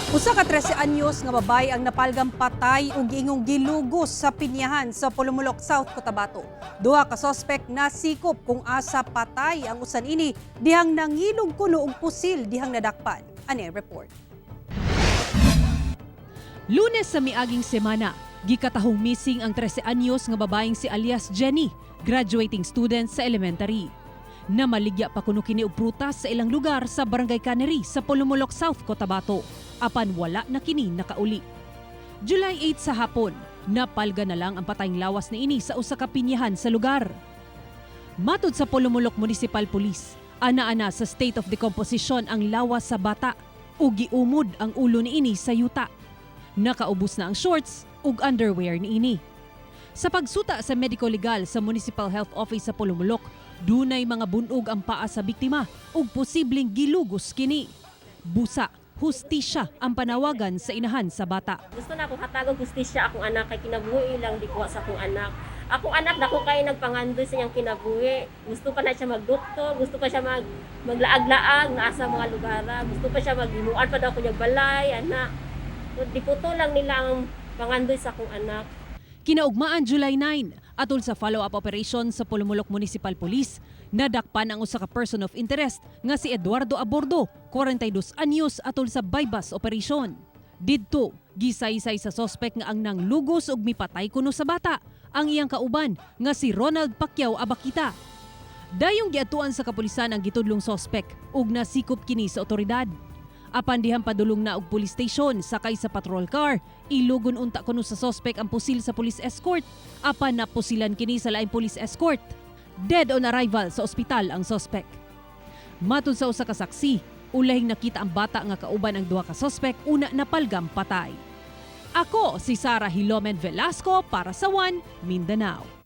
Usa ka 13 anyos nga babae ang napalgang patay ug giingong gilugos sa pinyahan sa Polomolok, South Cotabato. Duha ka sospek nasikop kung asa patay ang usan ini dihang nangilog kuno og pusil dihang nadakpan. Ani report. Lunes sa miaging semana, gikatahong missing ang 13 anyos nga babaeng si alias Jenny, graduating student sa elementary. Namaligya pa kuno kini og prutas sa ilang lugar sa Barangay Cannery sa Polomolok, South Cotabato. Apan wala na kini nakauli. July 8 sa hapon, napalga na lang ang patayng lawas ni ini sa usa ka pinyahan sa lugar. Matud sa Polomolok Municipal Police, ana-ana sa state of decomposition ang lawas sa bata ug giumod ang ulo niini sa yuta. Nakaubos na ang shorts ug underwear niini. Sa pagsuta sa medico legal sa Municipal Health Office sa Polomolok, dunay mga bunog ang paa sa biktima ug posibleng gilugos kini. Busa, hustisya ang panawagan sa inahan sa bata. Gusto na akong hatagog hustisya akong anak kay kinabuhi lang di kuha sa akong anak. Akong anak dako kay nagpangandoy sa iyang kinabuhi. Gusto pa na siya magdoktor, gusto pa siya maglaag-laag naa sa mga lugar. Gusto pa siya maghimuan pa daw kunya balay, anak. Diputo lang nila ang pangandoy sa akong anak. Kinaugmaan July 9, atol sa follow-up operation sa Polomolok Municipal Police, nadakpan ang usa ka person of interest nga si Eduardo Abordo, 42 anyos, atol sa buy-bust operation. Didto, gisaysay sa sospek nga ang nanglugos ug mipatay kuno sa bata, ang iyang kauban nga si Ronald Pacquiao Abakita. Dayong giatuan sa kapulisan ang gitudlong sospek ug nasikop kini sa otoridad. Apan dihang padulong na og police station sakay sa patrol car, ilugon unta kuno sa sospek ang pusil sa police escort. Apan napusilan kini sa laing police escort. Dead on arrival sa ospital ang sospek. Matud sa usa ka saksi, ulahing nakita ang bata nga kauban ang duha ka sospek una napalgam patay. Ako si Sara Hilomen Velasco para sa One Mindanao.